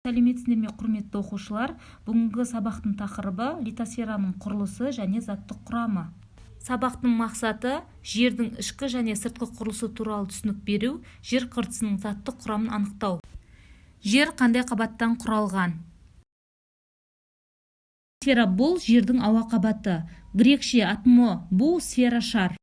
Сәлеметсіздер ме, құрметті оқушылар! Бүгінгі сабақтың тақырыбы: литосфераның құрылысы және заттық құрамы. Сабақтың мақсаты: жердің ішкі және сыртқы құрылысы туралы түсінік беру, жер қыртысының заттық құрамын анықтау. Жер қандай қабаттан құралған? Атмосфера — бұл жердің ауа қабаты. Грекше атмо — бу, сфера — шар.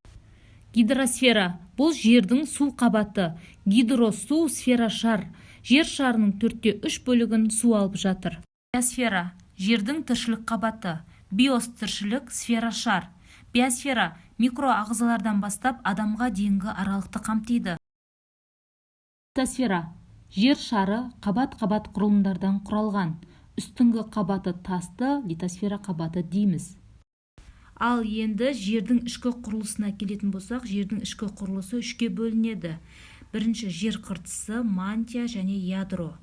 Гидросфера — бұл жердің су қабаты. Гидро — су, сфера — шар. Жер шарының 3/4 бөлігін су алып жатыр. Биосфера — жердің тіршілік қабаты. Биос — тіршілік, сфера — шар. Биосфера микроағзалардан бастап адамға дейінгі аралықты қамтиды. Литосфера: жер шары қабат-қабат құрылымдардан құралған. Үстіңгі қабаты тасты литосфера қабаты дейміз. Ал енді жердің ішкі құрылысына келетін болсақ, жердің ішкі құрылысы үшке бөлінеді. Бірінші — жер қыртысы, мантия және ядро.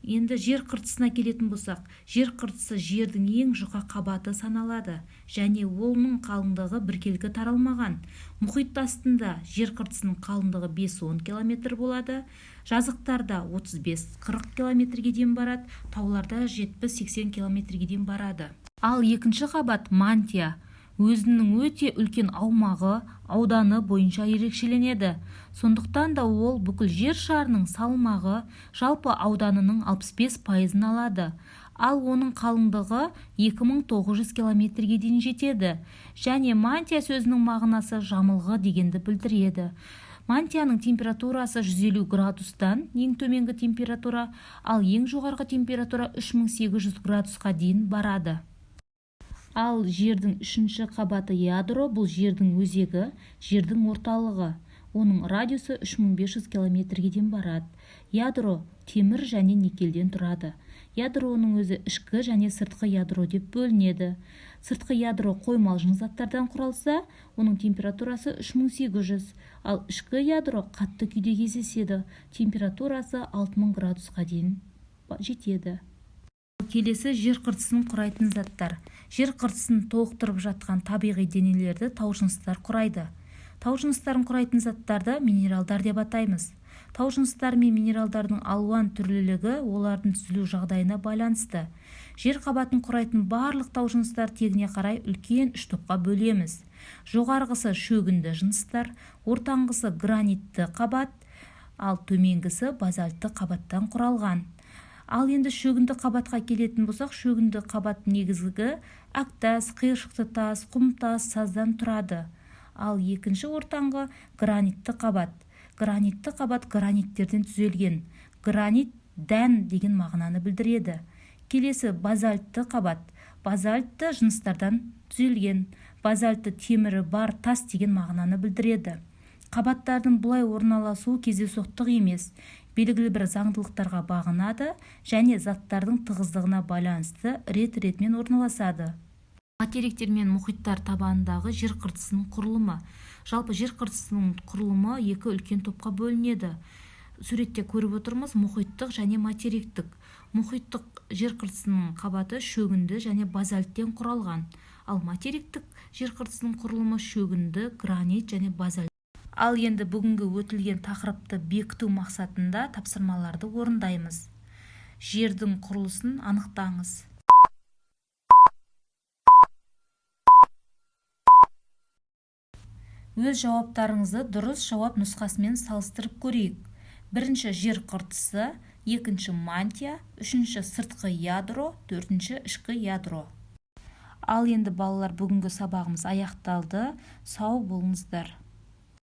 Енді жер қыртысына келетін болсақ, жер қыртысы жердің ең жұқа қабаты саналады және оның қалыңдығы біркелкі таралмаған. Мұхит астында жер қыртысының қалыңдығы 5-10 километр болады, жазықтарда 35-40 километрге дейін барады, тауларда 70-80 километрге дейін барады. Ал екінші қабат — мантия. Өзінің өте үлкен аумағы, ауданы бойынша ерекшеленеді. Сондықтан да ол бүкіл жер шарының салмағы, жалпы ауданының 65%-ын алады. Ал оның қалыңдығы 2900 километрге дейін жетеді. Және мантия сөзінің мағынасы жамылғы дегенді білдіреді. Мантияның температурасы 150 градустан ең төменгі температура, ал ең жоғарғы температура 3800 градусқа дейін барады. Ал жердің үшінші қабаты — ядро. Бұл жердің өзегі, жердің орталығы. Оның радиусы 3500 километрге дейін барады. Ядро темір және никельден тұрады. Ядроның өзі ішкі және сыртқы ядро деп бөлінеді. Сыртқы ядро қоймалжың заттардан құралса, оның температурасы 3800, ал ішкі ядро қатты күйде кездеседі, температурасы 6000 градусқа дейін жетеді. Келесі — жер қыртысын құрайтын заттар. Жер қыртысын толықтырып жатқан табиғи денелерді тау жыныстар құрайды. Тау жыныстарын құрайтын заттарды минералдар деп атаймыз. Тау жыныстары мен минералдардың алуан түрлілігі олардың түзілу жағдайына байланысты. Жер қабатын құрайтын барлық тау жыныстар тегіне қарай үлкен үш топқа бөлеміз. Жоғарғысы — шөгінді жыныстар, ортаңғысы — гранитті қабат, ал төменгісі базальтты қабаттан құралған. Ал енді шөгінді қабатқа келетін болсақ, шөгінді қабат негізгі әктас, қиыршықты тас, құмтас, саздан тұрады. Ал екінші, ортаңғы гранитті қабат. Гранитті қабат граниттерден түзелген. Гранит дән деген мағынаны білдіреді. Келесі — базальтты қабат. Базальтты жыныстардан түзелген. Базальтты темірі бар тас деген мағынаны білдіреді. Қабаттардың бұлай орналасуы кездейсоқтық емес, белгілі бір заңдылықтарға бағынады және заттардың тығыздығына байланысты рет-ретімен орналасады. Материктер мен мұхиттар табанындағы жер қыртысының құрылымы. Жалпы жер қыртысының құрылымы екі үлкен топқа бөлінеді. Суретте көріп отырмыз: мұхиттық және материктік. Мұхиттық жер қыртысының қабаты шөгінді және базальттен құралған, ал материктік жер қыртысының құрылымы шөгінді, гранит және базальт. Ал енді бүгінгі өтілген тақырыпты бекіту мақсатында тапсырмаларды орындаймыз. Жердің құрылысын анықтаңыз. Өз жауаптарыңызды дұрыс жауап нұсқасымен салыстырып көрейік. Бірінші — жер қыртысы, екінші — мантия, үшінші — сыртқы ядро, төртінші — ішкі ядро. Ал енді, балалар, бүгінгі сабағымыз аяқталды. Сау болыңыздар.